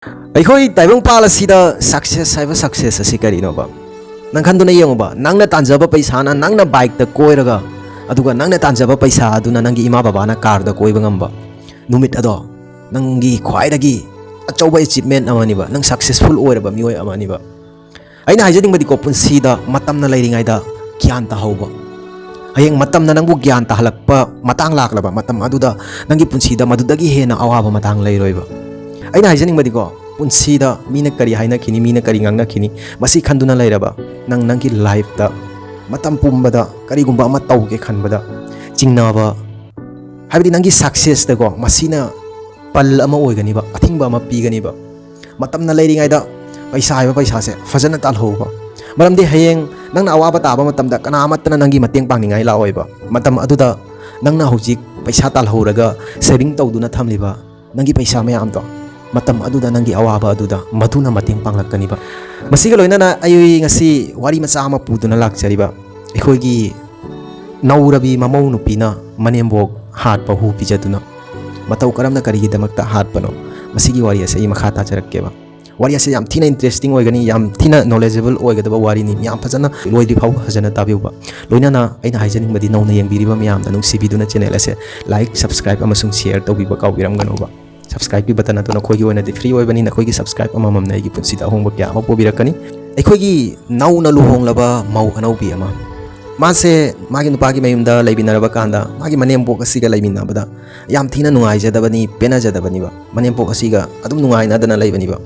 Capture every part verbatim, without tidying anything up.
ꯑꯩꯈꯣꯏ ꯇꯥꯏꯕꯪꯄꯥꯜ ꯑꯁꯤꯗ ꯁꯛꯁꯦꯁ ꯍꯥꯏꯕ ꯁꯛꯁꯦꯁ ꯑꯁꯤ ꯀꯔꯤꯅꯣꯕ? ꯅꯪ ꯈꯟꯗꯨꯅ ꯌꯦꯡꯉꯨꯕ, ꯅꯪꯅ ꯇꯥꯟꯖꯕ ꯄꯩꯁꯥꯅ ꯅꯪꯅ ꯕꯥꯏꯛꯇ ꯀꯣꯏꯔꯒ, ꯑꯗꯨꯒ ꯅꯪꯅ ꯇꯥꯟꯖꯕ ꯄꯩꯁꯥ ꯑꯗꯨꯅ ꯅꯪꯒꯤ ꯏꯃꯥ ꯕꯕꯥꯅ ꯀꯥꯔꯗ ꯀꯣꯏꯕ ꯉꯝꯕ ꯅꯨꯃꯤꯠ ꯑꯗꯣ ꯅꯪꯒꯤ ꯈ꯭ꯋꯥꯏꯗꯒꯤ ꯑꯆꯧꯕ ꯑꯦꯆꯤꯞꯃꯦꯟ ꯑꯃꯅꯤꯕ, ꯅꯪ ꯁꯛꯁꯦꯁꯐꯨꯜ ꯑꯣꯏꯔꯕ ꯃꯤꯑꯣꯏ ꯑꯃꯅꯤꯕ꯫ ꯑꯩꯅ ꯍꯥꯏꯖꯅꯤꯡꯕꯗꯤꯀꯣ, ꯄꯨꯟꯁꯤꯗ ꯃꯇꯝꯅ ꯂꯩꯔꯤꯉꯩꯗ ꯒ꯭ꯌꯥꯟ ꯇꯥꯍꯧꯕ꯫ ꯍꯌꯦꯡ ꯃꯇꯝꯅ ꯅꯪꯕꯨ ꯒ꯭ꯌꯥꯟ ꯇꯥꯍꯜꯂꯛꯄ ꯃꯇꯥꯡ ꯂꯥꯛꯂꯕ ꯃꯇꯝ ꯑꯗꯨꯗ ꯅꯪꯒꯤ ꯄꯨꯟꯁꯤꯗ ꯃꯗꯨꯗꯒꯤ ꯍꯦꯟꯅ ꯑꯋꯥꯕ ꯃꯇꯥꯡ ꯂꯩꯔꯣꯏꯕ꯫ ꯑꯩꯅ ꯍꯥꯏꯖꯅꯤꯡꯕꯗꯤꯀꯣ, ꯄꯨꯟꯁꯤꯗ ꯃꯤꯅ ꯀꯔꯤ ꯍꯥꯏꯅꯈꯤꯅꯤ, ꯃꯤꯅ ꯀꯔꯤ ꯉꯥꯡꯅꯈꯤꯅꯤ, ꯃꯁꯤ ꯈꯟꯗꯨꯅ ꯂꯩꯔꯕ ꯅꯪ, ꯅꯪꯒꯤ ꯂꯥꯏꯐꯇ ꯃꯇꯝ ꯄꯨꯝꯕꯗ ꯀꯔꯤꯒꯨꯝꯕ ꯑꯃ ꯇꯧꯒꯦ ꯈꯟꯕꯗ ꯆꯤꯡꯅꯕ, ꯍꯥꯏꯕꯗꯤ ꯅꯪꯒꯤ ꯁꯛꯁꯦꯁꯇꯀꯣ ꯃꯁꯤꯅ ꯄꯜ ꯑꯃ ꯑꯣꯏꯒꯅꯤꯕ, ꯑꯊꯤꯡꯕ ꯑꯃ ꯄꯤꯒꯅꯤꯕ꯫ ꯃꯇꯝꯅ ꯂꯩꯔꯤꯉꯩꯗ ꯄꯩꯁꯥ ꯍꯥꯏꯕ ꯄꯩꯁꯥꯁꯦ ꯐꯖꯅ ꯇꯥꯜꯍꯧꯕ꯫ ꯃꯔꯝꯗꯤ ꯍꯌꯦꯡ ꯅꯪꯅ ꯑꯋꯥꯕ ꯇꯥꯕ ꯃꯇꯝꯗ ꯀꯅꯥ ꯑꯃꯠꯇꯅ ꯅꯪꯒꯤ ꯃꯇꯦꯡ ꯄꯥꯡꯅꯤꯡꯉꯥꯏ ꯂꯥꯛꯑꯣꯏꯕ꯫ ꯃꯇꯝ ꯑꯗꯨꯗ ꯅꯪꯅ ꯍꯧꯖꯤꯛ ꯄꯩꯁꯥ ꯇꯥꯜꯍꯧꯔꯒ ꯁꯦꯚꯤꯡ ꯇꯧꯗꯨꯅ ꯊꯝꯂꯤꯕ ꯅꯪꯒꯤ ꯄꯩꯁꯥ ꯃꯌꯥꯝꯗꯣ, ꯃꯇꯝ ꯑꯗꯨꯗ ꯅꯪꯒꯤ ꯑꯋꯥꯕ ꯑꯗꯨꯗ ꯃꯗꯨꯅ ꯃꯇꯦꯡ ꯄꯥꯡꯂꯛꯀꯅꯤꯕ꯫ ꯃꯁꯤꯒ ꯂꯣꯏꯅꯅ ꯑꯩ ꯉꯁꯤ ꯋꯥꯔꯤ ꯃꯆꯥ ꯑꯃ ꯄꯨꯗꯨꯅ ꯂꯥꯛꯆꯔꯤꯕ꯫ ꯑꯩꯈꯣꯏꯒꯤ ꯅꯧꯔꯕꯤ ꯃꯃꯧ ꯅꯨꯄꯤꯅ ꯃꯅꯦꯝꯕꯣꯛ ꯍꯥꯠꯄ ꯍꯨ ꯄꯤꯖꯗꯨꯅ ꯃꯇꯧ ꯀꯔꯝꯅ, ꯀꯔꯤꯒꯤꯗꯃꯛꯇ ꯍꯥꯠꯄꯅꯣ? ꯃꯁꯤꯒꯤ ꯋꯥꯔꯤ ꯑꯁꯤ ꯑꯩ ꯃꯈꯥ ꯇꯥꯖꯔꯛꯀꯦꯕ꯫ ꯋꯥꯔꯤ ꯑꯁꯤ ꯌꯥꯝ ꯊꯤꯅ ꯏꯟꯇꯔꯦꯁꯇꯤꯡ ꯑꯣꯏꯒꯅꯤ, ꯌꯥꯝ ꯊꯤꯅ ꯅꯣꯂꯦꯖꯦꯕꯜ ꯑꯣꯏꯒꯗꯕ ꯋꯥꯔꯤꯅꯤ꯫ ꯌꯥꯝ ꯐꯖꯅ ꯂꯣꯏꯗ꯭ꯔꯤ ꯐꯥꯎꯕ ꯐꯖꯅ ꯇꯥꯕꯤꯌꯨꯕ꯫ ꯂꯣꯏꯅꯅ ꯑꯩꯅ ꯍꯥꯏꯖꯅꯤꯡꯕꯗꯤ, ꯅꯧꯅ ꯌꯦꯡꯕꯤꯔꯤꯕ ꯃꯌꯥꯝꯅ ꯅꯨꯡꯁꯤꯕꯤꯗꯨꯅ ꯆꯦꯅꯦꯜ ꯑꯁꯦ ꯂꯥꯏꯛ, ꯁꯕꯁꯀ꯭ꯔꯥꯏꯕ ꯑꯃꯁꯨꯡ ꯁꯤꯌꯔ ꯇꯧꯕꯤꯕ ꯀꯥꯎꯕꯤꯔꯝꯒꯅꯣꯕ꯫ ꯁꯕꯁꯀ꯭ꯔꯥꯏꯕꯀꯤ ꯕꯇꯟ ꯑꯗꯨ ꯅꯈꯣꯏꯒꯤ ꯑꯣꯏꯅꯗꯤ ꯐ꯭ꯔꯤ ꯑꯣꯏꯕꯅꯤ꯫ ꯅꯈꯣꯏꯒꯤ ꯁꯕꯁꯀ꯭ꯔꯥꯏꯕ ꯑꯃꯃꯝꯅ ꯑꯩꯒꯤ ꯄꯨꯟꯁꯤꯗ ꯑꯍꯣꯡꯕ ꯀꯌꯥ ꯑꯃ ꯄꯨꯕꯤꯔꯛꯀꯅꯤ꯫ ꯑꯩꯈꯣꯏꯒꯤ ꯅꯧꯅ ꯂꯨꯍꯣꯡꯂꯕ ꯃꯧ ꯑꯅꯧꯕꯤ ꯑꯃ, ꯃꯥꯁꯦ ꯃꯥꯒꯤ ꯅꯨꯄꯥꯒꯤ ꯃꯌꯨꯝꯗ ꯂꯩꯃꯤꯟꯅꯔꯕ ꯀꯥꯟꯗ ꯃꯥꯒꯤ ꯃꯅꯦꯝꯕꯣꯛ ꯑꯁꯤꯒ ꯂꯩꯃꯤꯟꯅꯕꯗ ꯌꯥꯝ ꯊꯤꯅ ꯅꯨꯡꯉꯥꯏꯖꯗꯕꯅꯤ, ꯄꯦꯟꯅꯖꯗꯕꯅꯤꯕ꯫ ꯃꯅꯦꯝꯕꯣꯛ ꯑꯁꯤꯒ ꯑꯗꯨꯝ ꯅꯨꯡꯉꯥꯏꯅꯗꯅ ꯂꯩꯕꯅꯤꯕ꯫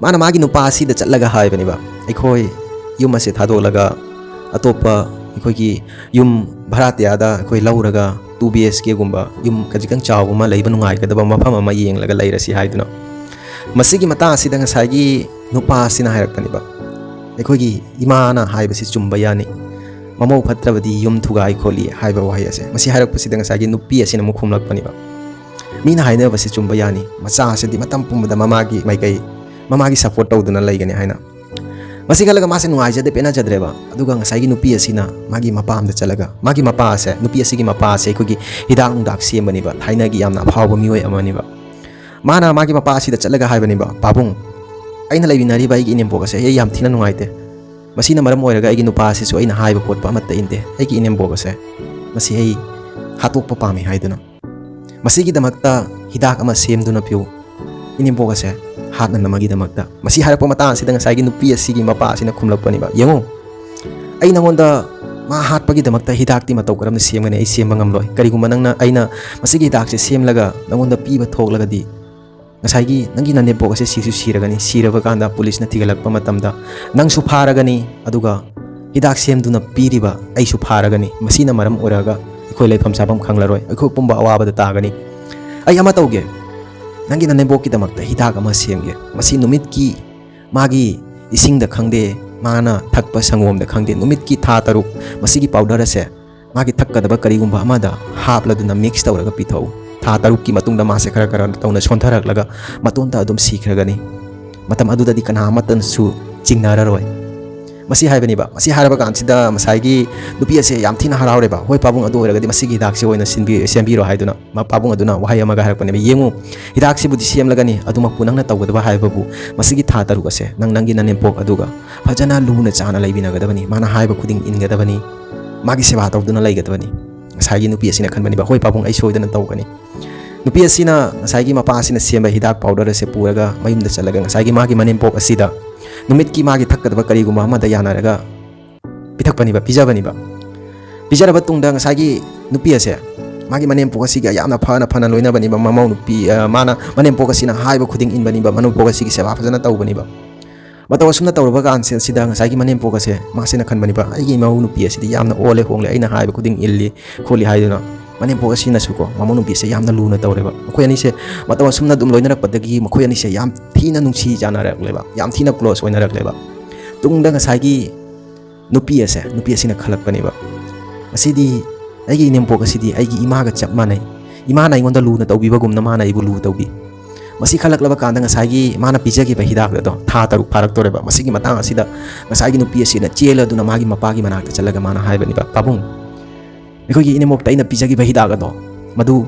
ꯃꯥꯅ ꯃꯥꯒꯤ ꯅꯨꯄꯥ ꯑꯁꯤꯗ ꯆꯠꯂꯒ ꯍꯥꯏꯕꯅꯤꯕ, "ꯑꯩꯈꯣꯏ ꯌꯨꯝ ꯑꯁꯦ ꯊꯥꯗꯣꯛꯂꯒ ꯑꯇꯣꯞꯄ ꯑꯩꯈꯣꯏꯒꯤ ꯌꯨꯝ ꯚꯔꯥꯇꯤꯌꯥꯗ ꯑꯩꯈꯣꯏ ꯂꯧꯔꯒ ꯇꯨ ꯕꯤ ꯑꯩꯆ ꯀꯦꯒꯨꯝꯕ ꯌꯨꯝ ꯈꯖꯤꯛꯇꯪ ꯆꯥꯎꯕ ꯑꯃ, ꯂꯩꯕ ꯅꯨꯡꯉꯥꯏꯒꯗꯕ ꯃꯐꯝ ꯑꯃ ꯌꯦꯡꯂꯒ ꯂꯩꯔꯁꯤ" ꯍꯥꯏꯗꯨꯅ꯫ ꯃꯁꯤꯒꯤ ꯃꯇꯥꯡ ꯑꯁꯤꯗ ꯉꯁꯥꯏꯒꯤ ꯅꯨꯄꯥ ꯑꯁꯤꯅ ꯍꯥꯏꯔꯛꯄꯅꯦꯕ, "ꯑꯩꯈꯣꯏꯒꯤ ꯏꯃꯥꯅ ꯍꯥꯏꯕꯁꯤ ꯆꯨꯝꯕ ꯌꯥꯅꯤ, ꯃꯃꯧ ꯐꯠꯇ꯭ꯔꯕꯗꯤ ꯌꯨꯝ ꯊꯨꯒꯥꯏ ꯈꯣꯠꯂꯤ" ꯍꯥꯏꯕ ꯋꯥꯍꯩ ꯑꯁꯦ꯫ ꯃꯁꯤ ꯍꯥꯏꯔꯛꯄꯁꯤꯗ ꯉꯁꯥꯏꯒꯤ ꯅꯨꯄꯤ ꯑꯁꯤꯅ ꯑꯃꯨꯛ ꯈꯨꯝꯂꯛꯄꯅꯦꯕ, "ꯃꯤꯅ ꯍꯥꯏꯅꯕꯁꯤ ꯆꯨꯝꯕ ꯌꯥꯅꯤ, ꯃꯆꯥ ꯑꯁꯤꯗꯤ ꯃꯇꯝ ꯄꯨꯝꯕꯗ ꯃꯃꯥꯒꯤ ꯃꯥꯏꯀꯩ, ꯃꯃꯥꯒꯤ ꯁꯞꯄꯣꯔꯠ ꯇꯧꯗꯨꯅ ꯂꯩꯒꯅꯤ" ꯍꯥꯏꯅ꯫ ꯃꯁꯤ ꯈꯜꯂꯒ ꯃꯥꯁꯦ ꯅꯨꯡꯉꯥꯏꯖꯗꯦ, ꯄꯦꯟꯅꯖꯗ꯭ꯔꯦꯕ꯫ ꯑꯗꯨꯒ ꯉꯁꯥꯏꯒꯤ ꯅꯨꯄꯤ ꯑꯁꯤꯅ ꯃꯥꯒꯤ ꯃꯄꯥꯝꯗ ꯆꯠꯂꯒ, ꯃꯥꯒꯤ ꯃꯄꯥ ꯑꯁꯦ, ꯅꯨꯄꯤ ꯑꯁꯤꯒꯤ ꯃꯄꯥ ꯑꯁꯦ ꯑꯩꯈꯣꯏꯒꯤ ꯍꯤꯗꯥꯛ ꯅꯨꯡꯗꯥꯛ ꯁꯦꯝꯕꯅꯦꯕ, ꯊꯥꯏꯅꯒꯤ ꯌꯥꯝꯅ ꯑꯐꯥꯎꯕ ꯃꯤꯑꯣꯏ ꯑꯃꯅꯦꯕ꯫ ꯃꯥꯅ ꯃꯥꯒꯤ ꯃꯄꯥ ꯑꯁꯤꯗ ꯆꯠꯂꯒ ꯍꯥꯏꯕꯅꯦꯕ, "ꯄꯥꯕꯨꯡ, ꯑꯩꯅ ꯂꯩꯃꯤꯟꯅꯔꯤꯕ ꯑꯩꯒꯤ ꯏꯅꯦꯝꯕꯣꯛ ꯑꯁꯦ ꯑꯩ ꯌꯥꯝ ꯊꯤꯅ ꯅꯨꯡꯉꯥꯏꯇꯦ꯫ ꯃꯁꯤꯅ ꯃꯔꯝ ꯑꯣꯏꯔꯒ ꯑꯩꯒꯤ ꯅꯨꯄꯥ ꯑꯁꯤꯁꯨ ꯑꯩꯅ ꯍꯥꯏꯕ ꯈꯣꯠꯄ ꯑꯃꯠꯇ ꯏꯟꯗꯦ꯫ ꯑꯩꯒꯤ ꯏꯅꯦꯝꯕꯣꯛ ꯑꯁꯦ ꯃꯁꯤ ꯑꯩ ꯍꯥꯠꯇꯣꯛꯄ ꯄꯥꯝꯃꯤ" ꯍꯥꯏꯗꯨꯅ꯫ "ꯃꯁꯤꯒꯤꯗꯃꯛꯇ ꯍꯤꯗꯥꯛ ꯑꯃ ꯁꯦꯝꯗꯨꯅ ꯄꯤꯌꯨ, ꯏꯅꯦꯝꯕꯣꯛ ꯑꯁꯦ ꯍꯥꯠꯅꯅꯕꯒꯤꯗꯃꯛꯇ"꯫ ꯃꯁꯤ ꯍꯥꯏꯔꯛꯄ ꯃꯇꯥꯡ ꯑꯁꯤꯗ ꯉꯁꯥꯏꯒꯤ ꯅꯨꯄꯤ ꯑꯁꯤꯒꯤ ꯃꯄꯥ ꯑꯁꯤꯅ ꯈꯨꯝꯂꯛꯄꯅꯦꯕ, "ꯌꯦꯡꯉꯨ, ꯑꯩ ꯅꯉꯣꯟꯗ ꯃꯥ ꯍꯥꯠꯄꯒꯤꯗꯃꯛꯇ ꯍꯤꯗꯥꯛꯇꯤ ꯃꯇꯧ ꯀꯔꯝꯅ ꯁꯦꯝꯒꯅꯤ? ꯑꯩ ꯁꯦꯝꯕ ꯉꯝꯂꯣꯏ꯫ ꯀꯔꯤꯒꯨꯝꯕ ꯅꯪꯅ, ꯑꯩꯅ ꯃꯁꯤꯒꯤ ꯍꯤꯗꯥꯛꯁꯦ ꯁꯦꯝꯂꯒ ꯅꯉꯣꯟꯗ ꯄꯤꯕ ꯊꯣꯛꯂꯒꯗꯤ, ꯉꯁꯥꯏꯒꯤ ꯅꯪꯒꯤ ꯅꯅꯦꯝꯄꯣꯛ ꯑꯁꯦ ꯁꯤꯁꯨ ꯁꯤꯔꯒꯅꯤ꯫ ꯁꯤꯔꯕ ꯀꯥꯟꯗ ꯄꯨꯂꯤꯁꯅ ꯊꯤꯒꯠꯂꯛꯄ ꯃꯇꯝꯗ ꯅꯪꯁꯨ ꯐꯥꯔꯒꯅꯤ, ꯑꯗꯨꯒ ꯍꯤꯗꯥꯛ ꯁꯦꯝꯗꯨꯅ ꯄꯤꯔꯤꯕ ꯑꯩꯁꯨ ꯐꯥꯔꯒꯅꯤ꯫ ꯃꯁꯤꯅ ꯃꯔꯝ ꯑꯣꯏꯔꯒ ꯑꯩꯈꯣꯏ ꯂꯩꯐꯝ ꯆꯥꯐꯝ ꯈꯪꯂꯔꯣꯏ, ꯑꯩꯈꯣꯏ ꯄꯨꯝꯕ ꯑꯋꯥꯕꯗ ꯇꯥꯒꯅꯤ꯫ ꯑꯩ ꯑꯃ ꯇꯧꯒꯦ, ꯅꯪꯒꯤ ꯅꯅꯦꯝꯕꯣꯛꯀꯤꯗꯃꯛꯇ ꯍꯤꯗꯥꯛ ꯑꯃ ꯁꯦꯝꯒꯦ꯫ ꯃꯁꯤ ꯅꯨꯃꯤꯠꯀꯤ ꯃꯥꯒꯤ ꯏꯁꯤꯡꯗ ꯈꯪꯗꯦ, ꯃꯥꯅ ꯊꯛꯄ ꯁꯪꯒꯣꯝꯗ ꯈꯪꯗꯦ, ꯅꯨꯃꯤꯠꯀꯤ ꯊꯥ ꯇꯔꯨꯛ ꯃꯁꯤꯒꯤ ꯄꯥꯎꯗꯔ ꯑꯁꯦ ꯃꯥꯒꯤ ꯊꯛꯀꯗꯕ ꯀꯔꯤꯒꯨꯝꯕ ꯑꯃꯗ ꯍꯥꯞꯂꯗꯨꯅ ꯃꯤꯛꯁ ꯇꯧꯔꯒ ꯄꯤꯊꯛꯎ꯫ ꯊꯥ ꯇꯔꯨꯛꯀꯤ ꯃꯇꯨꯡꯗ ꯃꯥꯁꯦ ꯈꯔ ꯈꯔ ꯇꯧꯅ ꯁꯣꯟꯊꯔꯛꯂꯒ ꯃꯇꯣꯟꯇ ꯑꯗꯨꯝ ꯁꯤꯈ꯭ꯔꯒꯅꯤ꯫ ꯃꯇꯝ ꯑꯗꯨꯗꯗꯤ ꯀꯅꯥ ꯑꯃꯠꯇꯅꯁꯨ ꯆꯤꯡꯅꯔꯔꯣꯏ꯫ ꯃꯁꯤ ꯍꯥꯏꯕꯅꯤꯕ꯫ ꯃꯁꯤ ꯍꯥꯏꯔꯕ ꯀꯥꯟꯁꯤꯗ ꯉꯁꯥꯏꯒꯤ ꯅꯨꯄꯤ ꯑꯁꯦ ꯌꯥꯝ ꯊꯤꯅ ꯍꯔꯥꯎꯔꯦꯕ꯫ "ꯍꯣꯏ ꯄꯥꯕꯨꯡ, ꯑꯗꯨ ꯑꯣꯏꯔꯒꯗꯤ ꯃꯁꯤꯒꯤ ꯍꯤꯗꯥꯛꯁꯦ ꯑꯣꯏꯅ ꯁꯤꯟꯕꯤ-, ꯁꯦꯝꯕꯤꯔꯣ" ꯍꯥꯏꯗꯨꯅ ꯃ-, ꯄꯥꯕꯨꯡ ꯑꯗꯨꯅ ꯋꯥꯍꯩ ꯑꯃꯒ ꯍꯥꯏꯔꯛꯄꯅꯦꯕ, "ꯌꯦꯡꯉꯨ, ꯍꯤꯗꯥꯛꯁꯤꯕꯨꯗꯤ ꯁꯦꯝꯂꯒꯅꯤ, ꯑꯗꯨꯃꯛꯄꯨ ꯅꯪꯅ ꯇꯧꯒꯗꯕ ꯍꯥꯏꯕꯕꯨ ꯃꯁꯤꯒꯤ ꯊꯥ ꯇꯔꯨꯛ ꯑꯁꯦ ꯅꯪ ꯅꯪꯒꯤ ꯅꯅꯦꯝꯄꯣꯛ ꯑꯗꯨꯒ ꯐꯖꯅ ꯂꯨꯅ ꯆꯥꯅ ꯂꯩꯃꯤꯟꯅꯒꯗꯕꯅꯤ, ꯃꯥꯅ ꯍꯥꯏꯕ ꯈꯨꯗꯤꯡ ꯏꯟꯒꯗꯕꯅꯤ, ꯃꯥꯒꯤ ꯁꯦꯕꯥ ꯇꯧꯗꯨꯅ ꯂꯩꯒꯗꯕꯅꯤ"꯫ ꯉꯁꯥꯏꯒꯤ ꯅꯨꯄꯤ ꯑꯁꯤꯅ ꯈꯟꯕꯅꯦꯕ, "ꯍꯣꯏ ꯄꯥꯕꯨꯡ, ꯑꯩ ꯁꯣꯏꯗꯅ ꯇꯧꯒꯅꯤ"꯫ ꯅꯨꯄꯤ ꯑꯁꯤꯅ ꯉꯁꯥꯏꯒꯤ ꯃꯄꯥ ꯑꯁꯤꯅ ꯁꯦꯝꯕ ꯍꯤꯗꯥꯛ ꯄꯥꯎꯗꯔ ꯑꯁꯦ ꯄꯨꯔꯒ ꯃꯌꯨꯝꯗ ꯆꯠꯂꯒ ꯉꯁꯥꯏꯒꯤ ꯃꯥꯒꯤ ꯃꯅꯦꯝꯄꯣꯛ ꯑꯁꯤꯗ ꯅꯨꯃꯤꯠꯀꯤ ꯃꯥꯒꯤ ꯊꯛꯀꯗꯕ ꯀꯔꯤꯒꯨꯝꯕ ꯑꯃꯗ ꯌꯥꯅꯔꯒ ꯄꯤꯊꯛꯄꯅꯤꯕ, ꯄꯤꯖꯕꯅꯤꯕ꯫ ꯄꯤꯖꯔꯕ ꯇꯨꯡꯗ ꯉꯁꯥꯏꯒꯤ ꯅꯨꯄꯤ ꯑꯁꯦ ꯃꯥꯒꯤ ꯃꯅꯦꯝꯄꯣꯛ ꯑꯁꯤꯒ ꯌꯥꯝꯅ ꯐꯅ ꯐꯅ ꯂꯣꯏꯅꯕꯅꯤꯕ꯫ ꯃꯃꯧ ꯅꯨꯄꯤ, ꯑ, ꯃꯥꯅ ꯃꯅꯦꯝꯄꯣꯛ ꯑꯁꯤꯅ ꯍꯥꯏꯕ ꯈꯨꯗꯤꯡ ꯏꯟꯕꯅꯤꯕ, ꯃꯅꯦꯝꯄꯣꯛ ꯑꯁꯤꯒꯤ ꯁꯦꯕꯥ ꯐꯖꯅ ꯇꯧꯕꯅꯤꯕ꯫ ꯃꯇꯧ ꯑꯁꯨꯝꯅ ꯇꯧꯔꯕ ꯀꯥꯟꯁꯤꯗ ꯉꯁꯥꯏꯒꯤ ꯃꯅꯦꯝꯄꯣꯛ ꯑꯁꯦ ꯃꯥꯁꯤꯅ ꯈꯟꯕꯅꯤꯕ, "ꯑꯩꯒꯤ ꯏꯃꯧ ꯅꯨꯄꯤ ꯑꯁꯤꯗꯤ ꯌꯥꯝꯅ ꯑꯣꯜꯂꯦ ꯍꯣꯡꯂꯦ, ꯑꯩꯅ ꯍꯥꯏꯕ ꯈꯨꯗꯤꯡ ꯏꯜꯂꯤ ꯈꯣꯠꯂꯤ" ꯍꯥꯏꯗꯨꯅ꯫ ꯃꯅꯦꯝꯄꯣꯛ ꯑꯁꯤꯅꯁꯨꯀꯣ ꯃꯃꯧ ꯅꯨꯄꯤꯁꯦ ꯌꯥꯝꯅ ꯂꯨꯅ ꯇꯧꯔꯦꯕ꯫ ꯃꯈꯣꯏ ꯑꯅꯤꯁꯦ ꯃꯇꯧ ꯑꯁꯨꯝꯅ ꯑꯗꯨꯝ ꯂꯣꯏꯅꯔꯛꯄꯗꯒꯤ ꯃꯈꯣꯏ ꯑꯅꯤꯁꯦ ꯌꯥꯝ ꯊꯤꯅ ꯅꯨꯡꯁꯤ ꯆꯥꯟꯅꯔꯛꯂꯦꯕ, ꯌꯥꯝ ꯊꯤꯅ ꯀ꯭ꯂꯣꯁ ꯑꯣꯏꯅꯔꯛꯂꯦꯕ꯫ ꯇꯨꯡꯗ ꯉꯁꯥꯏꯒꯤ ꯅꯨꯄꯤ ꯑꯁꯦ, ꯅꯨꯄꯤ ꯑꯁꯤꯅ ꯈꯜꯂꯛꯄꯅꯦꯕ, "ꯃꯁꯤꯗꯤ ꯑꯩꯒꯤ ꯏꯅꯦꯝꯄꯣꯛ ꯑꯁꯤꯗꯤ ꯑꯩꯒꯤ ꯏꯃꯥꯒ ꯆꯞ ꯃꯥꯟꯅꯩ꯫ ꯏꯃꯥꯅ ꯑꯩꯉꯣꯟꯗ ꯂꯨꯅ ꯇꯧꯕꯤꯕꯒꯨꯝꯅ ꯃꯥꯅ ꯑꯩꯕꯨ ꯂꯨ ꯇꯧꯕꯤ"꯫ ꯃꯁꯤ ꯈꯜꯂꯛꯂꯕ ꯀꯥꯟꯗ ꯉꯁꯥꯏꯒꯤ ꯃꯥꯅ ꯄꯤꯖꯈꯤꯕ ꯍꯤꯗꯥꯛ ꯑꯗꯣ ꯊꯥ ꯇꯔꯨꯛ ꯐꯥꯔꯛꯇꯣꯔꯦꯕ꯫ ꯃꯁꯤꯒꯤ ꯃꯇꯥꯡ ꯑꯁꯤꯗ ꯉꯁꯥꯏꯒꯤ ꯅꯨꯄꯤ ꯑꯁꯤꯅ ꯆꯦꯜꯂꯗꯨꯅ ꯃꯥꯒꯤ ꯃꯄꯥꯒꯤ ꯃꯅꯥꯛꯇ ꯆꯠꯂꯒ ꯃꯥꯅ ꯍꯥꯏꯕꯅꯦꯕ, "ꯄꯥꯕꯨꯡ, ꯑꯩꯈꯣꯏꯒꯤ ꯏꯅꯦꯝꯕꯣꯛꯇ ꯑꯩꯅ ꯄꯤꯖꯈꯤꯕ ꯍꯤꯗꯥꯛ ꯑꯗꯣ ꯃꯗꯨ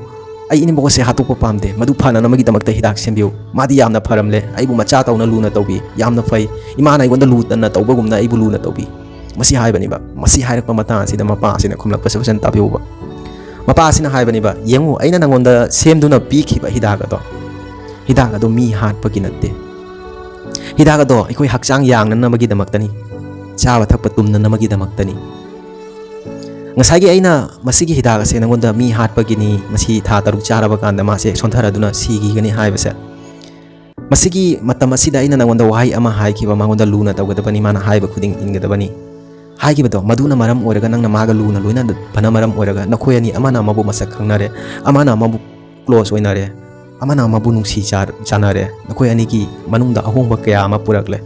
"ꯑꯩ ꯏꯅꯦꯝꯕꯣꯛ ꯑꯁꯦ ꯍꯥꯠꯇꯣꯛꯄ ꯄꯥꯝꯗꯦ, ꯃꯗꯨ ꯐꯅꯅꯕꯒꯤꯗꯃꯛꯇ ꯍꯤꯗꯥꯛ ꯁꯦꯝꯕꯤꯌꯨ꯫ ꯃꯥꯗꯤ ꯌꯥꯝꯅ ꯐꯔꯝꯂꯦ, ꯑꯩꯕꯨ ꯃꯆꯥ ꯇꯧꯅ ꯂꯨꯅ ꯇꯧꯕꯤ, ꯌꯥꯝꯅ ꯐꯩ, ꯏꯃꯥꯅ ꯑꯩꯉꯣꯟꯗ ꯂꯨꯅ ꯇꯧꯕꯒꯨꯝꯅ ꯑꯩꯕꯨ ꯂꯨꯅ ꯇꯧꯕꯤ"꯫ ꯃꯁꯤ ꯍꯥꯏꯕꯅꯦꯕ꯫ ꯃꯁꯤ ꯍꯥꯏꯔꯛꯄ ꯃꯇꯥꯡ ꯑꯁꯤꯗ ꯃꯄꯥ ꯑꯁꯤꯅ ꯈꯨꯝꯂꯛꯄꯁꯦ ꯐꯖꯅ ꯇꯥꯕꯤꯌꯨꯕ꯫ ꯃꯄꯥ ꯑꯁꯤꯅ ꯍꯥꯏꯕꯅꯦꯕ, "ꯌꯦꯡꯉꯨ, ꯑꯩꯅ ꯅꯪꯉꯣꯟꯗ ꯁꯦꯝꯗꯨꯅ ꯄꯤꯈꯤꯕ ꯍꯤꯗꯥꯛ ꯑꯗꯣ, ꯍꯤꯗꯥꯛ ꯑꯗꯣ ꯃꯤ ꯍꯥꯠꯄꯒꯤ ꯅꯠꯇꯦ꯫ ꯍꯤꯗꯥꯛ ꯑꯗꯣ ꯑꯩꯈꯣꯏ ꯍꯛꯆꯥꯡ ꯌꯥꯡꯅꯅꯕꯒꯤꯗꯃꯛꯇꯅꯤ, ꯆꯥꯕ ꯊꯛꯄ ꯇꯨꯝꯅꯅꯕꯒꯤꯗꯃꯛꯇꯅꯤ꯫ ꯉꯁꯥꯏꯒꯤ ꯑꯩꯅ ꯃꯁꯤꯒꯤ ꯍꯤꯗꯥꯛ ꯑꯁꯦ ꯅꯪꯉꯣꯟꯗ ꯃꯤ ꯍꯥꯠꯄꯒꯤꯅꯤ, ꯃꯁꯤ ꯊꯥ ꯇꯔꯨꯛ ꯆꯥꯔꯕ ꯀꯥꯟꯗ ꯃꯥꯁꯦ ꯁꯣꯟꯊꯔꯗꯨꯅ ꯁꯤꯈꯤꯒꯅꯤ ꯍꯥꯏꯕꯁꯦ, ꯃꯁꯤꯒꯤ ꯃꯇꯝ ꯑꯁꯤꯗ ꯑꯩꯅ ꯅꯪꯉꯣꯟꯗ ꯋꯥꯍꯩ ꯑꯃ ꯍꯥꯏꯈꯤꯕ, ꯃꯉꯣꯟꯗ ꯂꯨꯅ ꯇꯧꯒꯗꯕꯅꯤ, ꯃꯥꯅ ꯍꯥꯏꯕ ꯈꯨꯗꯤꯡ ꯏꯟꯒꯗꯕꯅꯤ" ꯍꯥꯏꯈꯤꯕꯗꯣ, ꯃꯗꯨꯅ ꯃꯔꯝ ꯑꯣꯏꯔꯒ ꯅꯪꯅ ꯃꯥꯒ ꯂꯨꯅ ꯂꯣꯏꯅꯕꯅ ꯃꯔꯝ ꯑꯣꯏꯔꯒ ꯅꯈꯣꯏ ꯑꯅꯤ ꯑꯃꯅ ꯑꯃꯕꯨ ꯃꯁꯛ ꯈꯪꯅꯔꯦ, ꯑꯃꯅ ꯑꯃꯕꯨ close ꯑꯣꯏꯅꯔꯦ, ꯑꯃꯅ ꯑꯃꯕꯨ ꯅꯨꯡꯁꯤ ꯆꯥ-, ꯆꯥꯅꯔꯦ꯫ ꯅꯈꯣꯏ ꯑꯅꯤꯒꯤ ꯃꯅꯨꯡꯗ ꯑꯍꯣꯡꯕ ꯀꯌꯥ ꯑꯃ ꯄꯨꯔꯛꯂꯦ꯫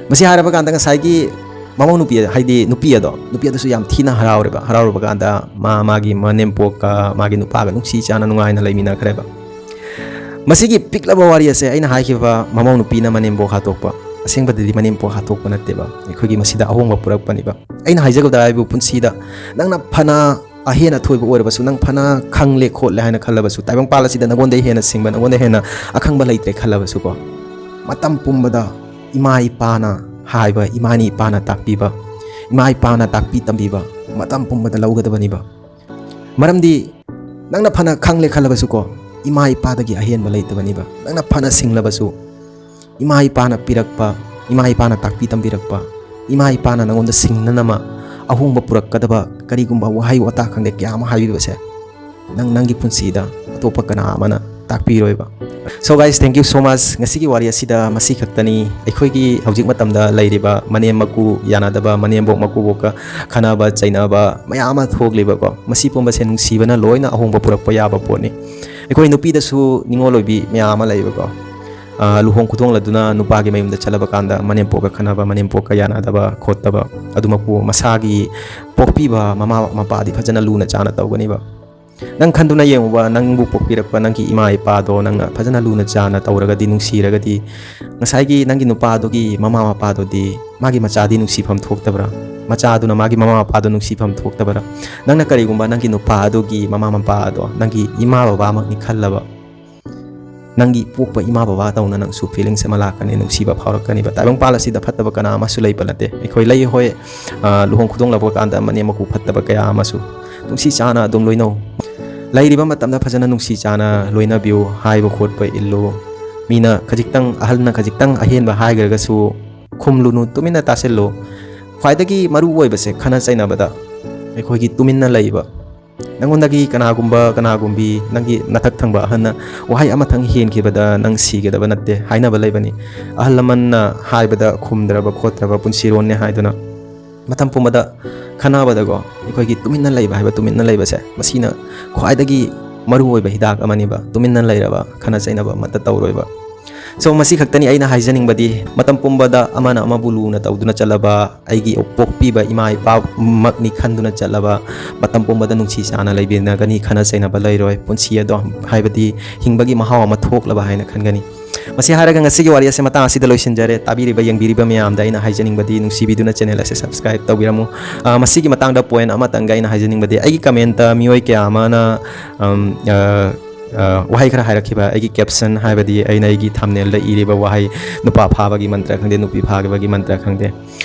ꯃꯁꯤ ꯍꯥꯏꯔꯕ ꯀꯥꯟꯗ ꯉꯁꯥꯏꯒꯤ ꯃꯃꯧ ꯅꯨꯄꯤ, ꯍꯥꯏꯗꯤ ꯅꯨꯄꯤ ꯑꯗꯣ, ꯅꯨꯄꯤ ꯑꯗꯨꯁꯨ ꯌꯥꯝ ꯊꯤꯅ ꯍꯔꯥꯎꯔꯦꯕ꯫ ꯍꯔꯥꯎꯔꯕ ꯀꯥꯟꯗ ꯃꯥ ꯃꯥꯒꯤ ꯃꯅꯦꯝꯄꯣꯛꯀ ꯃꯥꯒꯤ ꯅꯨꯄꯥꯒ ꯅꯨꯡꯁꯤ ꯆꯥꯅ ꯅꯨꯡꯉꯥꯏꯅ ꯂꯩꯃꯤꯟꯅꯈ꯭ꯔꯦꯕ꯫ ꯃꯁꯤꯒꯤ ꯄꯤꯛꯂꯕ ꯋꯥꯔꯤ ꯑꯁꯦ ꯑꯩꯅ ꯍꯥꯏꯈꯤꯕ ꯃꯃꯧ ꯅꯨꯄꯤꯅ ꯃꯅꯦꯝꯕꯣꯛ ꯍꯥꯠꯇꯣꯛꯄ, ꯑꯁꯦꯡꯕꯗꯗꯤ ꯃꯅꯦꯝꯄꯣꯛ ꯍꯥꯠꯇꯣꯛꯄ ꯅꯠꯇꯦꯕ, ꯑꯩꯈꯣꯏꯒꯤ ꯃꯁꯤꯗ ꯑꯍꯣꯡꯕ ꯄꯨꯔꯛꯄꯅꯦꯕ꯫ ꯑꯩꯅ ꯍꯥꯏꯖꯒꯗꯕ ꯍꯥꯏꯕꯨ, ꯄꯨꯟꯁꯤꯗ ꯅꯪꯅ ꯐꯅ ꯑꯍꯦꯟ ꯑꯊꯣꯏꯕ ꯑꯣꯏꯔꯕꯁꯨ, ꯅꯪ ꯐꯅ ꯈꯪꯂꯦ ꯈꯣꯠꯂꯦ ꯍꯥꯏꯅ ꯈꯜꯂꯕꯁꯨ, ꯇꯥꯏꯕꯪꯄꯥꯜ ꯑꯁꯤꯗ ꯅꯪꯉꯣꯟꯗ ꯍꯦꯟꯅ ꯁꯤꯡꯕ, ꯅꯪꯉꯣꯟꯗ ꯍꯦꯟꯅ ꯑꯈꯪꯕ ꯂꯩꯇ꯭ꯔꯦ ꯈꯜꯂꯕꯁꯨꯀꯣ, ꯃꯇꯝ ꯄꯨꯝꯕꯗ ꯏꯃꯥ ꯏꯄꯥꯅ ꯍꯥꯏꯕ, ꯏꯃꯥ ꯏꯄꯥꯅ ꯇꯥꯛꯄꯤꯕ, ꯏꯃꯥ ꯏꯄꯥꯅ ꯇꯥꯛꯄꯤ ꯇꯝꯕꯤꯕ ꯃꯇꯝ ꯄꯨꯝꯕꯗ ꯂꯧꯒꯗꯕꯅꯤꯕ꯫ ꯃꯔꯝꯗꯤ ꯅꯪꯅ ꯐꯅ ꯈꯪꯂꯦ ꯈꯜꯂꯕꯁꯨꯀꯣ, ꯏꯃꯥ ꯏꯄꯥꯗꯒꯤ ꯑꯍꯦꯟꯕ ꯂꯩꯇꯕꯅꯤꯕ꯫ ꯅꯪꯅ ꯐꯅ ꯁꯤꯡꯂꯕꯁꯨ, ꯏꯃꯥ ꯏꯄꯥꯅ ꯄꯤꯔꯛꯄ, ꯏꯃꯥ ꯏꯄꯥꯅ ꯇꯥꯛꯄꯤ ꯇꯝꯕꯤꯔꯛꯄ, ꯏꯃꯥ ꯏꯄꯥꯅ ꯅꯪꯉꯣꯟꯗ ꯁꯤꯡꯅꯅꯕ ꯑꯍꯣꯡꯕ ꯄꯨꯔꯛꯀꯗꯕ ꯀꯔꯤꯒꯨꯝꯕ ꯋꯥꯍꯩ ꯋꯥꯇꯥ ꯈꯪꯗꯦ ꯀꯌꯥ ꯑꯃ ꯍꯥꯏꯕꯤꯕꯁꯦ, ꯅꯪ ꯅꯪꯒꯤ ꯄꯨꯟꯁꯤꯗ ꯑꯇꯣꯞꯄ ꯀꯅꯥ ꯑꯃꯅ ꯇꯥꯛꯄꯤꯔꯣꯏꯕ꯫ So guys, thank you so much꯫ ꯉꯁꯤꯒꯤ ꯋꯥꯔꯤ ꯑꯁꯤꯗ ꯃꯁꯤ ꯈꯛꯇꯅꯤ꯫ ꯑꯩꯈꯣꯏꯒꯤ ꯍꯧꯖꯤꯛ ꯃꯇꯝꯗ ꯂꯩꯔꯤꯕ ꯃꯅꯦꯝ ꯃꯀꯨ ꯌꯥꯅꯗꯕ, ꯃꯅꯦꯝꯕꯣꯛ ꯃꯀꯨꯕꯣꯛꯀ ꯈꯟꯅꯕ ꯆꯩꯅꯕ ꯃꯌꯥꯝ ꯑꯃ ꯊꯣꯛꯂꯤꯕꯀꯣ, ꯃꯁꯤ ꯄꯨꯝꯕꯁꯦ ꯅꯨꯡꯁꯤꯕꯅ ꯂꯣꯏꯅ ꯑꯍꯣꯡꯕ ꯄꯨꯔꯛꯄ ꯌꯥꯕ ꯄꯣꯠꯅꯤ꯫ ꯑꯩꯈꯣꯏ ꯅꯨꯄꯤꯗꯁꯨ ꯅꯤꯡꯉꯣꯜ ꯑꯣꯏꯕꯤ ꯃꯌꯥꯝ ꯑꯃ ꯂꯩꯕꯀꯣ꯫ ꯑ, ꯂꯨꯍꯣꯡ ꯈꯨꯗꯣꯡꯂꯗꯨꯅ ꯅꯨꯄꯥꯒꯤ ꯃꯌꯨꯝꯗ ꯆꯠꯂꯕ ꯀꯥꯟꯗ ꯃꯅꯦꯝꯄꯣꯛꯀ ꯈꯟꯅꯕ, ꯃꯅꯦꯝꯄꯣꯛꯀ ꯌꯥꯅꯗꯕ ꯈꯣꯠꯇꯕ, ꯑꯗꯨꯃꯛꯄꯨ ꯃꯁꯥꯒꯤ ꯄꯣꯛꯄꯤꯕ ꯃꯃꯥ ꯃꯄꯥꯗꯤ ꯐꯖꯅ ꯂꯨꯅ ꯆꯥꯅ ꯇꯧꯒꯅꯤꯕ꯫ ꯅꯪ ꯈꯟꯗꯨꯅ ꯌꯦꯡꯉꯨꯕ, ꯅꯪꯕꯨ ꯄꯣꯛꯄꯤꯔꯛꯄ ꯅꯪꯒꯤ ꯏꯃꯥ ꯏꯄꯥꯗꯣ ꯅꯪꯅ ꯐꯖꯅ ꯂꯨꯅ ꯆꯥꯅ ꯇꯧꯔꯒꯗꯤ, ꯅꯨꯡꯁꯤꯔꯒꯗꯤ, ꯉꯁꯥꯏꯒꯤ ꯅꯪꯒꯤ ꯅꯨꯄꯥꯗꯨꯒꯤ ꯃꯃꯥ ꯃꯄꯥꯗꯨꯗꯤ ꯃꯥꯒꯤ ꯃꯆꯥꯗꯤ ꯅꯨꯡꯁꯤꯐꯝ ꯊꯣꯛꯇꯕ꯭ꯔꯥ? ꯃꯆꯥꯗꯨꯅ ꯃꯥꯒꯤ ꯃꯃꯥ ꯃꯄꯥꯗꯣ ꯅꯨꯡꯁꯤꯐꯝ ꯊꯣꯛꯇꯕꯔꯥ? ꯅꯪꯅ ꯀꯔꯤꯒꯨꯝꯕ ꯅꯪꯒꯤ ꯅꯨꯄꯥ ꯑꯗꯨꯒꯤ ꯃꯃꯥ ꯃꯄꯥ ꯑꯗꯣ ꯅꯪꯒꯤ ꯏꯃꯥ ꯕꯕꯥꯃꯛꯅꯤ ꯈꯜꯂꯕ, ꯅꯪꯒꯤ ꯄꯣꯛꯄ ꯏꯃꯥ ꯕꯕꯥ ꯇꯧꯅ ꯅꯪꯁꯨ feelings ꯑꯃ ꯂꯥꯛꯀꯅꯤ, ꯅꯨꯡꯁꯤꯕ ꯐꯥꯎꯔꯛꯀꯅꯤꯕ꯫ ꯇꯥꯏꯕꯪꯄꯥꯜ ꯑꯁꯤꯗ ꯐꯠꯇꯕ ꯀꯅꯥ ꯑꯃꯁꯨ ꯂꯩꯕ ꯅꯠꯇꯦ꯫ ꯑꯩꯈꯣꯏ ꯂꯩ ꯍꯣꯏ, ꯑ, ꯂꯨꯍꯣꯡ ꯈꯨꯗꯣꯡꯂꯕ ꯀꯥꯟꯗ ꯃꯅꯦꯝ ꯃꯀꯨ ꯐꯠꯇꯕ ꯀꯌꯥ ꯑꯃꯁꯨ꯫ ꯅꯨꯡꯁꯤ ꯆꯥꯅ ꯑꯗꯨꯝ ꯂꯣꯏꯅꯧ꯫ ꯂꯩꯔꯤꯕ ꯃꯇꯝꯗ ꯐꯖꯅ ꯅꯨꯡꯁꯤ ꯆꯥꯅ ꯂꯣꯏꯅꯕꯤꯌꯨ, ꯍꯥꯏꯕ ꯈꯣꯠꯄ ꯏꯜꯂꯨ꯫ ꯃꯤꯅ ꯈꯖꯤꯛꯇꯪ, ꯑꯍꯜꯅ ꯈꯖꯤꯛꯇꯪ ꯑꯍꯦꯟꯕ ꯍꯥꯏꯈ꯭ꯔꯒꯁꯨ ꯈꯨꯝꯂꯨꯅꯨ, ꯇꯨꯃꯤꯟꯅ ꯇꯥꯁꯤꯜꯂꯨ꯫ ꯈ꯭ꯋꯥꯏꯗꯒꯤ ꯃꯔꯨ ꯑꯣꯏꯕꯁꯦ ꯈꯠꯅ ꯆꯩꯅꯕꯗ ꯑꯩꯈꯣꯏꯒꯤ ꯇꯨꯃꯤꯟꯅ ꯂꯩꯕ꯫ ꯅꯪꯉꯣꯟꯗꯒꯤ ꯀꯅꯥꯒꯨꯝꯕ, ꯀꯅꯥꯒꯨꯝꯕꯤ, ꯅꯪꯒꯤ ꯅꯊꯛ ꯊꯪꯕ ꯑꯍꯟꯅ ꯋꯥꯍꯩ ꯑꯃꯇꯪ ꯍꯦꯟꯈꯤꯕꯗ ꯅꯪ ꯁꯤꯒꯗꯕ ꯅꯠꯇꯦ ꯍꯥꯏꯅꯕ ꯂꯩꯕꯅꯤ꯫ ꯑꯍꯜ ꯂꯃꯟꯅ ꯍꯥꯏꯕꯗ ꯈꯨꯝꯗ꯭ꯔꯕ ꯈꯣꯠꯇ꯭ꯔꯕ ꯄꯨꯟꯁꯤꯔꯣꯟꯅꯦ ꯍꯥꯏꯗꯨꯅ꯫ ꯃꯇꯝ ꯄꯨꯝꯕꯗ ꯈꯟꯅꯕꯗꯀꯣ, ꯑꯩꯈꯣꯏꯒꯤ ꯇꯨꯃꯤꯟꯅ ꯂꯩꯕ ꯍꯥꯏꯕ, ꯇꯨꯃꯤꯟꯅ ꯂꯩꯕꯁꯦ, ꯃꯁꯤꯅ ꯈ꯭ꯋꯥꯏꯗꯒꯤ ꯃꯔꯨꯑꯣꯏꯕ ꯍꯤꯗꯥꯛ ꯑꯃꯅꯤꯕ꯫ ꯇꯨꯃꯤꯟꯅ ꯂꯩꯔꯕ, ꯈꯟꯅ ꯆꯩꯅꯕ ꯑꯃꯠꯇ ꯇꯧꯔꯣꯏꯕ꯫ So, ꯃꯁꯤ ꯈꯛꯇꯅꯤ ꯑꯩꯅ ꯍꯥꯏꯖꯅꯤꯡꯕꯗꯤ, ꯃꯇꯝ ꯄꯨꯝꯕꯗ ꯑꯃꯅ ꯑꯃꯕꯨ ꯂꯨꯅ ꯇꯧꯗꯨꯅ ꯆꯠꯂꯕ, ꯑꯩꯒꯤ ꯄꯣꯛꯄꯤꯕ ꯏꯃꯥ ꯏꯄꯥꯃꯛꯅꯤ ꯈꯟꯗꯨꯅ ꯆꯠꯂꯕ, ꯃꯇꯝ ꯄꯨꯝꯕꯗ ꯅꯨꯡꯁꯤ ꯆꯥꯅ ꯂꯩꯃꯤꯟꯅꯒꯅꯤ, ꯈꯟꯅ ꯆꯩꯅꯕ ꯂꯩꯔꯣꯏ꯫ ꯄꯨꯟꯁꯤ ꯑꯗꯣ, ꯍꯥꯏꯕꯗꯤ ꯍꯤꯡꯕꯒꯤ ꯃꯍꯥꯎ ꯑꯃ ꯊꯣꯛꯂꯕ ꯍꯥꯏꯅ ꯈꯟꯒꯅꯤ꯫ ꯃꯁꯤ ꯍꯥꯏꯔꯒ ꯉꯁꯤꯒꯤ ꯋꯥꯔꯤ ꯑꯁꯤ ꯃꯇꯥꯡ ꯑꯁꯤꯗ ꯂꯣꯏꯁꯤꯟꯖꯔꯦ꯫ ꯇꯥꯕꯤꯔꯤꯕ, ꯌꯦꯡꯕꯤꯔꯤꯕ ꯃꯌꯥꯝꯗ ꯑꯩꯅ ꯍꯥꯏꯖꯅꯤꯡꯕꯗꯤ, ꯅꯨꯡꯁꯤꯕꯤꯗꯨꯅ channel ꯑꯁꯤ subscribe ꯇꯧꯕꯤꯔꯝꯃꯨ꯫ ꯑ, ꯃꯁꯤꯒꯤ ꯃꯇꯥꯡꯗ point ꯑꯃꯇꯪꯒ ꯑꯩꯅ ꯍꯥꯏꯖꯅꯤꯡꯕꯗꯤ, ꯑꯩꯒꯤ commentꯇ ꯃꯤꯑꯣꯏ ꯀꯌꯥ ꯑꯃꯅ, ꯑꯝ, ꯑ, ꯑ, ꯋꯥꯍꯩ ꯈꯔ ꯍꯥꯏꯔꯛꯈꯤꯕ, ꯑꯩꯒꯤ caption, ꯍꯥꯏꯕꯗꯤ ꯑꯩꯅ ꯑꯩꯒꯤ thumbnailꯗ ꯏꯔꯤꯕ ꯋꯥꯍꯩ, "ꯅꯨꯄꯥ ꯐꯥꯕꯒꯤ ꯃꯟꯇ꯭ꯔ ꯈꯪꯗꯦ, ꯅꯨꯄꯤ ꯐꯥꯕꯒꯤ ꯃꯟꯇ꯭ꯔ ꯈꯪꯗꯦ"꯫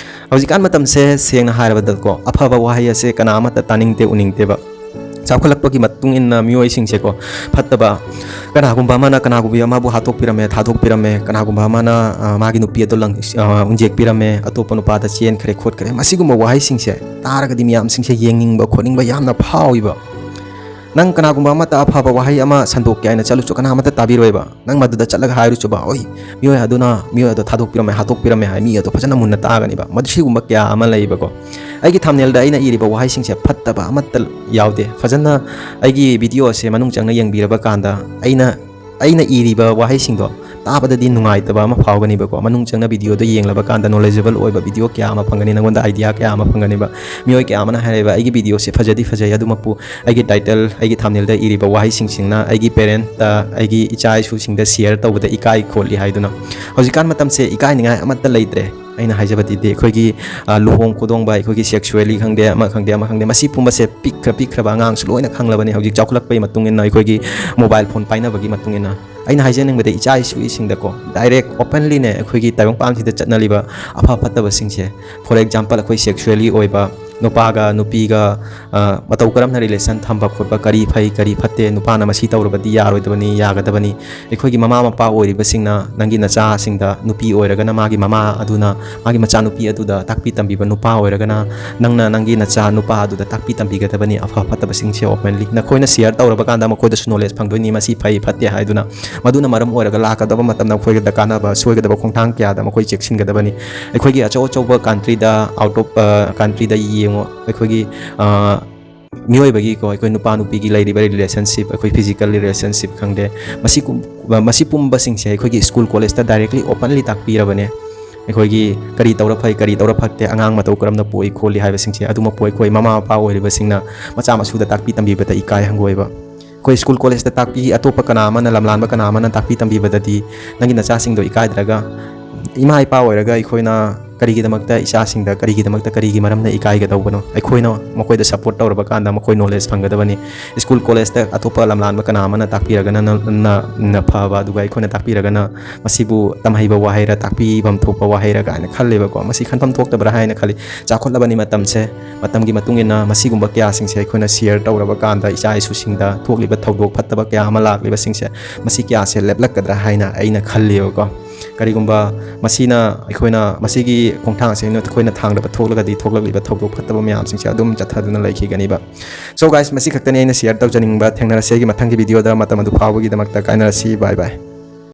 ꯍꯧꯖꯤꯛꯀꯥꯟ ꯃꯇꯝꯁꯦ ꯁꯦꯡꯅ ꯍꯥꯏꯔꯕꯗꯀꯣ, ꯑꯐꯕ ꯋꯥꯍꯩ ꯑꯁꯦ ꯀꯅꯥ ꯑꯃꯠꯇ ꯇꯥꯅꯤꯡꯗꯦ, ꯎꯅꯤꯡꯗꯦꯕ꯫ ꯆꯥꯎꯈꯠꯂꯛꯄꯒꯤ ꯃꯇꯨꯡ ꯏꯟꯅ ꯃꯤꯑꯣꯏꯁꯤꯡꯁꯦꯀꯣ, ꯐꯠꯇꯕ, ꯀꯅꯥꯒꯨꯝꯕ ꯑꯃꯅ ꯀꯅꯥꯒꯨꯝꯕꯤ ꯑꯃꯕꯨ ꯍꯥꯠꯇꯣꯛꯄꯤꯔꯝꯃꯦ, ꯊꯥꯗꯣꯛꯄꯤꯔꯝꯃꯦ, ꯀꯅꯥꯒꯨꯝꯕ ꯑꯃꯅ, ꯑ, ꯃꯥꯒꯤ ꯅꯨꯄꯤ ꯑꯗꯣ ꯂꯪ-, ꯑ, ꯎꯟꯖꯦꯛꯄꯤꯔꯝꯃꯦ, ꯑꯇꯣꯞꯄ ꯅꯨꯄꯥꯗ ꯆꯦꯟꯈ꯭ꯔꯦ ꯈꯣꯠꯈ꯭ꯔꯦ, ꯃꯁꯤꯒꯨꯝꯕ ꯋꯥꯍꯩꯁꯤꯡꯁꯦ ꯇꯥꯔꯒꯗꯤ ꯃꯤꯌꯥꯝꯁꯤꯡꯁꯦ ꯌꯦꯡꯅꯤꯡꯕ ꯈꯣꯠꯅꯤꯡꯕ ꯌꯥꯝꯅ ꯐꯥꯎꯏꯕ꯫ ꯅꯪ ꯀꯅꯥꯒꯨꯝꯕ ꯑꯃꯠꯇ ꯑꯐꯕ ꯋꯥꯍꯩ ꯑꯃ ꯁꯟꯗꯣꯛꯀꯦ ꯍꯥꯏꯅ ꯆꯠꯂꯨꯆꯣ, ꯀꯅꯥ ꯑꯃꯠꯇ ꯇꯥꯕꯤꯔꯣꯏꯕ꯫ ꯅꯪ ꯃꯗꯨꯗ ꯆꯠꯂꯒ ꯍꯥꯏꯔꯨꯆꯣꯕ, "ꯑꯣꯏ, ꯃꯤꯑꯣꯏ ꯑꯗꯨꯅ ꯃꯤꯑꯣꯏ ꯑꯗꯣ ꯊꯥꯗꯣꯛꯄꯤꯔꯝꯃꯦ, ꯍꯥꯠꯇꯣꯛꯄꯤꯔꯝꯃꯦ" ꯍꯥꯏ, ꯃꯤ ꯑꯗꯣ ꯐꯖꯅ ꯃꯨꯟꯅ ꯇꯥꯒꯅꯤꯕ꯫ ꯃꯗꯨ ꯁꯤꯒꯨꯝꯕ ꯀꯌꯥ ꯑꯃ ꯂꯩꯕꯀꯣ꯫ ꯑꯩꯒꯤ thumbnailꯗ ꯑꯩꯅ ꯏꯔꯤꯕ ꯋꯥꯍꯩꯁꯤꯡꯁꯦ ꯐꯠꯇꯕ ꯑꯃꯠꯇ ꯌꯥꯎꯗꯦ꯫ ꯐꯖꯅ ꯑꯩꯒꯤ video ꯑꯁꯦ ꯃꯅꯨꯡ ꯆꯪꯅ ꯌꯦꯡꯕꯤꯔꯕ ꯀꯥꯟꯗ ꯑꯩꯅ, ꯑꯩꯅ ꯏꯔꯤꯕ ꯋꯥꯍꯩꯁꯤꯡꯗꯣ ꯇꯥꯕꯗꯗꯤ ꯅꯨꯡꯉꯥꯏꯇꯕ ꯑꯃ ꯐꯥꯎꯒꯅꯤꯕꯀꯣ꯫ ꯃꯅꯨꯡ ꯆꯪꯅ videoꯗꯣ ꯌꯦꯡꯂꯕ ꯀꯥꯟꯗ knowledgeable ꯑꯣꯏꯕ video ꯀꯌꯥ ꯑꯃ ꯐꯪꯒꯅꯤ, ꯅꯪꯉꯣꯟꯗ idea ꯀꯌꯥ ꯑꯃ ꯐꯪꯒꯅꯤꯕ꯫ ꯃꯤꯑꯣꯏ ꯀꯌꯥ ꯑꯃꯅ ꯍꯥꯏꯔꯛꯑꯦꯕ, "ꯑꯩꯒꯤ videoꯁꯦ ꯐꯖꯗꯤ ꯐꯖꯩ, ꯑꯗꯨꯃꯛꯄꯨ ꯑꯩꯒꯤ title, ꯑꯩꯒꯤ thumbnailꯗ ꯏꯔꯤꯕ ꯋꯥꯍꯩꯁꯤꯡꯁꯤꯅ ꯑꯩꯒꯤ parentꯇ, ꯑꯩꯒꯤ ꯏꯆꯥ ꯏꯁꯨꯁꯤꯡꯗ share ꯇꯧꯕꯗ ꯏꯀꯥꯏ ꯈꯣꯠꯂꯤ" ꯍꯥꯏꯗꯨꯅ꯫ ꯍꯧꯖꯤꯛꯀꯥꯟ ꯃꯇꯝꯁꯦ ꯏꯀꯥꯏꯅꯤꯡꯉꯥꯏ ꯑꯃꯠꯇ ꯂꯩꯇ꯭ꯔꯦ꯫ ꯑꯩꯅ ꯍꯥꯏꯖꯕꯗꯤ ꯑꯩꯈꯣꯏꯒꯤ, ꯑ, ꯂꯨꯍꯣꯡ ꯈꯣꯡꯗꯣꯡꯕ, ꯑꯩꯈꯣꯏꯒꯤ sexually ꯈꯪꯗꯦ, ꯑꯃ ꯈꯪꯗꯦ, ꯑꯃ ꯈꯪꯗꯦ, ꯃꯁꯤ ꯄꯨꯝꯕꯁꯦ ꯄꯤꯛꯈ꯭ꯔ ꯄꯤꯛꯈ꯭ꯔꯕ ꯑꯉꯥꯡꯁꯨ ꯂꯣꯏꯅ ꯈꯪꯂꯕꯅꯤ ꯍꯧꯖꯤꯛ ꯆꯥꯎꯈꯠꯂꯛꯄꯒꯤ ꯃꯇꯨꯡ ꯏꯟꯅ, ꯑꯩꯈꯣꯏꯒꯤ mobile phone ꯄꯥꯏꯅꯕꯒꯤ ꯃꯇꯨꯡ ꯏꯟꯅ꯫ ꯑꯩꯅ ꯍꯥꯏꯖꯅꯤꯡꯕꯗ ꯏꯆꯥ ꯏꯁꯨꯁꯤꯡꯗꯀꯣ, direct openly ꯅꯦ ꯑꯩꯈꯣꯏꯒꯤ ꯇꯥꯏꯕꯪꯄꯥꯟꯁꯤꯗ ꯆꯠꯅꯔꯤꯕ ꯑꯐ ꯐꯠꯇꯕꯁꯤꯡꯁꯦ, for example, ꯑꯩꯈꯣꯏ sexually ꯑꯣꯏꯕ ꯅꯨꯄꯥꯒ ꯅꯨꯄꯤꯒ, ꯑ, ꯃꯇꯧ ꯀꯔꯝꯅ relation ꯊꯝꯕ ꯈꯣꯠꯄ, ꯀꯔꯤ ꯐꯩ ꯀꯔꯤ ꯐꯠꯇꯦ, ꯅꯨꯄꯥꯅ ꯃꯁꯤ ꯇꯧꯔꯕꯗꯤ ꯌꯥꯔꯣꯏꯗꯕꯅꯤ, ꯌꯥꯒꯗꯕꯅꯤ, ꯑꯩꯈꯣꯏꯒꯤ ꯃꯃꯥ ꯃꯄꯥ ꯑꯣꯏꯔꯤꯕꯁꯤꯡꯅ ꯅꯪꯒꯤ ꯅꯆꯥꯁꯤꯡꯗ, ꯅꯨꯄꯤ ꯑꯣꯏꯔꯒꯅ ꯃꯥꯒꯤ ꯃꯃꯥ ꯑꯗꯨꯅ ꯃꯥꯒꯤ ꯃꯆꯥꯅꯨꯄꯤ ꯑꯗꯨꯗ ꯇꯥꯛꯄꯤ ꯇꯝꯕꯤꯕ, ꯅꯨꯄꯥ ꯑꯣꯏꯔꯒꯅ ꯅꯪꯅ ꯅꯪꯒꯤ ꯅꯆꯥ ꯅꯨꯄꯥ ꯑꯗꯨꯗ ꯇꯥꯛꯄꯤ ꯇꯝꯕꯤꯒꯗꯕꯅꯤ꯫ ꯑꯐ ꯐꯠꯇꯕꯁꯤꯡꯁꯦ openly ꯅꯈꯣꯏꯅ share ꯇꯧꯔꯕ ꯀꯥꯟꯗ ꯃꯈꯣꯏꯗꯁꯨ knowledge ꯐꯪꯗꯣꯏꯅꯤ, ꯃꯁꯤ ꯐꯩ ꯐꯠꯇꯦ ꯍꯥꯏꯗꯨꯅ꯫ ꯃꯗꯨꯅ ꯃꯔꯝ ꯑꯣꯏꯔꯒ ꯂꯥꯛꯀꯗꯕ ꯃꯇꯝꯗ ꯃꯈꯣꯏꯗ ꯀꯥꯟꯅꯕ, ꯁꯣꯏꯒꯗꯕ ꯈꯣꯡꯊꯥꯡ ꯀꯌꯥꯗ ꯃꯈꯣꯏ ꯆꯦꯛꯁꯤꯟꯒꯗꯕꯅꯤ꯫ ꯑꯩꯈꯣꯏꯒꯤ ꯑꯆꯧ ꯑꯆꯧꯕ country ꯗ, out of, ꯑ, country ꯗ ꯌꯦꯡꯉꯣ, ꯑꯩꯈꯣꯏꯒꯤ, ꯑ, ꯃꯤꯑꯣꯏꯕꯒꯤꯀꯣ, ꯑꯩꯈꯣꯏ ꯅꯨꯄꯥ ꯅꯨꯄꯤꯒꯤ ꯂꯩꯔꯤꯕ relationship, ꯑꯩꯈꯣꯏ physical relationship ꯈꯪꯗꯦ, ꯃꯁꯤ ꯀꯨꯝ-, ꯃꯁꯤ ꯄꯨꯝꯕꯁꯤꯡꯁꯦ ꯑꯩꯈꯣꯏꯒꯤ school college ꯇ directly openly ꯇꯥꯛꯄꯤꯔꯕꯅꯦ꯫ ꯑꯩꯈꯣꯏꯒꯤ ꯀꯔꯤ ꯇꯧꯔ ꯐꯩ, ꯀꯔꯤ ꯇꯧꯔ ꯐꯠꯇꯦ, ꯑꯉꯥꯡ ꯃꯇꯧ ꯀꯔꯝꯅ ꯄꯣꯛꯏ ꯈꯣꯠꯂꯤ ꯍꯥꯏꯕꯁꯤꯡꯁꯦ, ꯑꯗꯨꯃꯛꯄꯨ ꯑꯩꯈꯣꯏ ꯃꯃꯥ ꯃꯄꯥ ꯑꯣꯏꯔꯤꯕꯁꯤꯡꯅ ꯃꯆꯥ ꯃꯁꯨꯗ ꯇꯥꯛꯄꯤ ꯇꯝꯕꯤꯕꯗ ꯏꯀꯥꯏ ꯍꯪꯒꯣꯏꯕ꯫ ꯑꯩꯈꯣꯏ school college ꯇ ꯇꯥꯛꯄꯤ, ꯑꯇꯣꯞꯄ ꯀꯅꯥ ꯑꯃꯅ, ꯂꯝꯂꯥꯟꯕ ꯀꯅꯥ ꯑꯃꯅ ꯇꯥꯛꯄꯤ ꯇꯝꯕꯤꯕꯗꯗꯤ ꯅꯪꯒꯤ ꯅꯆꯥꯁꯤꯡꯗꯣ ꯏꯀꯥꯏꯗ꯭ꯔꯒ, ꯏꯃꯥ ꯏꯄꯥ ꯑꯣꯏꯔꯒ ꯑꯩꯈꯣꯏꯅ ꯀꯔꯤꯒꯤꯗꯃꯛꯇ ꯏꯆꯥꯁꯤꯡꯗ, ꯀꯔꯤꯒꯤꯗꯃꯛꯇ, ꯀꯔꯤꯒꯤ ꯃꯔꯝꯅ ꯏꯀꯥꯏꯒꯗꯧꯕꯅꯣ? ꯑꯩꯈꯣꯏꯅ ꯃꯈꯣꯏꯗ support ꯇꯧꯔꯕ ꯀꯥꯟꯗ ꯃꯈꯣꯏ knowledge ꯐꯪꯒꯗꯕꯅꯤ꯫ School college ꯇ ꯑꯇꯣꯞꯄ ꯂꯝꯂꯥꯟꯕ ꯀꯅꯥ ꯑꯃꯅ ꯇꯥꯛꯄꯤꯔꯒꯅ ꯅ-, ꯅ-, ꯅ ꯐꯕ, ꯑꯗꯨꯒ ꯑꯩꯈꯣꯏꯅ ꯇꯥꯛꯄꯤꯔꯒꯅ ꯃꯁꯤꯕꯨ ꯇꯝꯍꯩꯕ ꯋꯥꯍꯩꯔ, ꯇꯥꯛꯄꯤꯐꯝ ꯊꯣꯛꯄ ꯋꯥꯍꯩꯔ ꯀꯥꯏꯅ ꯈꯜꯂꯦꯕꯀꯣ꯫ ꯃꯁꯤ ꯈꯟꯐꯝ ꯊꯣꯛꯇꯕ꯭ꯔꯥ ꯍꯥꯏꯅ ꯈꯜꯂꯤ꯫ ꯆꯥꯎꯈꯠꯂꯕꯅꯤ ꯃꯇꯝꯁꯦ, ꯃꯇꯝꯒꯤ ꯃꯇꯨꯡ ꯏꯟꯅ ꯃꯁꯤꯒꯨꯝꯕ ꯀꯌꯥꯁꯤꯡꯁꯦ ꯑꯩꯈꯣꯏꯅ share ꯇꯧꯔꯕ ꯀꯥꯟꯗ ꯏꯆꯥ ꯏꯁꯨꯁꯤꯡꯗ ꯊꯣꯛꯂꯤꯕ ꯊꯧꯗꯣꯛ ꯐꯠꯇꯕ ꯀꯌꯥ ꯑꯃ ꯂꯥꯛꯂꯤꯕꯁꯤꯡꯁꯦ, ꯃꯁꯤ ꯀꯌꯥꯁꯦ ꯂꯦꯞꯂꯛꯀꯗ꯭ꯔꯥ ꯍꯥꯏꯅ ꯑꯩꯅ ꯈꯜꯂꯤꯕꯀꯣ꯫ ꯀꯔꯤꯒꯨꯝꯕ ꯃꯁꯤꯅ ꯑꯩꯈꯣꯏꯅ, ꯃꯁꯤꯒꯤ ꯈꯣꯡꯊꯥꯡꯁꯦ ꯑꯩꯈꯣꯏꯅ ꯊꯥꯡꯗꯕ ꯊꯣꯛꯂꯒꯗꯤ ꯊꯣꯛꯂꯛꯂꯤꯕ ꯊꯧꯗꯣꯛ ꯐꯠꯇꯕ ꯃꯌꯥꯝꯁꯤꯡꯁꯦ ꯑꯗꯨꯝ ꯆꯠꯊꯗꯨꯅ ꯂꯩꯈꯤꯒꯅꯤꯕ꯫ So guys, ꯃꯁꯤ ꯈꯛꯇꯅꯤ ꯑꯩꯅ share ꯇꯧꯖꯅꯤꯡꯕ꯫ ꯊꯦꯡꯅꯔꯁꯤ ꯑꯩꯒꯤ ꯃꯊꯪꯒꯤ video ꯗ꯫ ꯃꯇꯝ ꯑꯗꯨ ꯐꯥꯎꯕꯒꯤꯗꯃꯛꯇ ꯀꯥꯏꯅꯔꯁꯤ꯫ Bye bye꯫